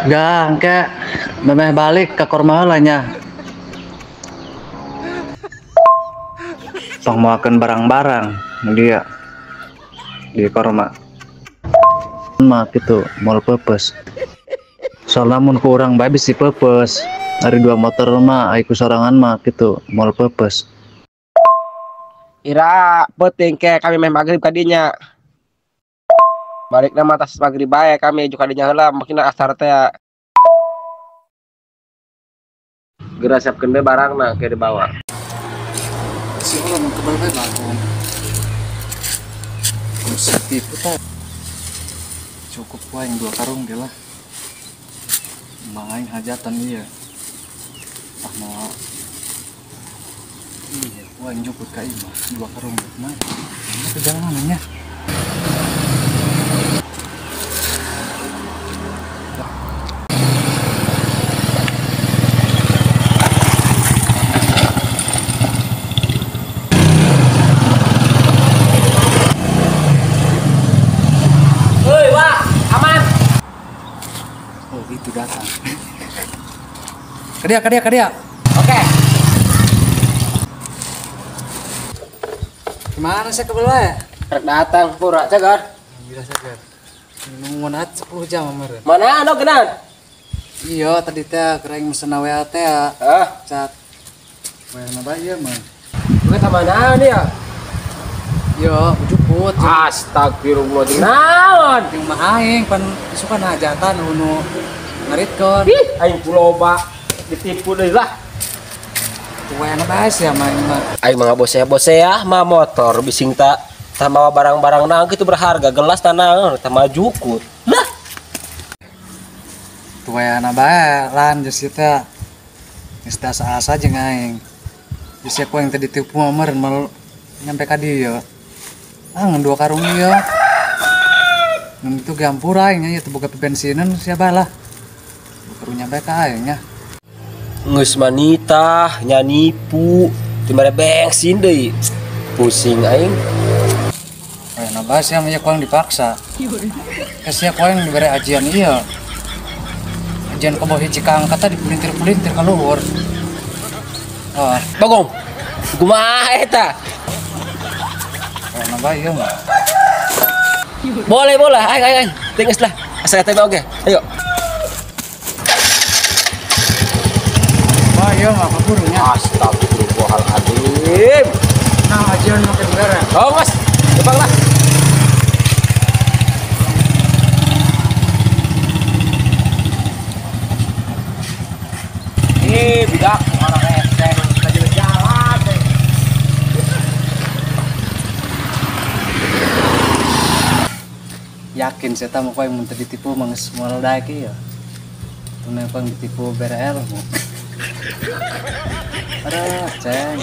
Gak, engke memeh balik ke korma heula nya. Tong moakeun barang-barang dia di korma. Mah kitu moal peupeus. Soalna mun ku urang bae bisi peupeus. Ari dua motor mah ai ku sorangan mah kitu moal peupeus. Ira peuting ke kami meh magrib kadinya. Balikna mah tas magrib bae kami juga kadinya heula makin asar teh. Geura siapkeun bae barangna ke dibawa. Si urang mun kebal bae bagong. Positif tah. Cukup wae yang 2 karung ge lah. Mang aing hajatan ieu. Ah moal. Iya, ku aing juput ka imah 2 karung mah. Ini perjalanannya. Hei, Wak, aman. Oh, itu datang. Kadia, kadia, kadia. Oke. Gimana sih kebel wae? Rek datang pura cagar. Alhamdulillah cagar. Nungguan 10 jam kemarin. Mana anu genan? Iya, tadi teh keur aing mesen WA teh. Hah? Cat. WA na bae ieu mah. Bukan sama naon ya? Iya, juput. Astagfirullah, jeung naon? Jeung mah aing pan isukan hajatan nu ngaritkeun. Ih, aing kuloba ditipu deui lah. WA na bae sia mah aing mah. Aing mah boseh-boseh mah motor bising tak tah mawa barang-barang naon kitu berharga gelas tanah tah mah jukut. Lah. WA na bae lan geus ieu teh. Geus teh asa-asa jeung aing. Geus ku aing teh ditipu mah meureun mal nyampe ka dieu. Ah, ngan 2 karung ieu. Ngan itu ge ampura aing nya ieu teh boga bensinan sia bae lah. Baru nyampe ka aing nya. Geus manitah nya nipu, teu mere bensin deui. Pusing aing. Eh, nah bae sia mah ku aing dipaksa. Sia ku aing dibere ajian ieu. Ajian kobo hiji ka angkat teh dipulintir-pulintir ka luhur. Oh. Bagong. Kumaha eta? Eh, nah bae ieu mah. Boleh, boleh. Aing, aing, aing. Tinggal lah. Asa eta oge. Ayo. Wah, iya mah kaburunya. Astagfirullahaladzim. Nah, ajian make bere. Oh, Mas. Jepang lah. Ih, budak orang esek lagi jalan. Yakin saya tahu kau yang mun ditipu mah geus moal daek ieu. Tunai pang ditipu bere ilmu. Aduh, ceng.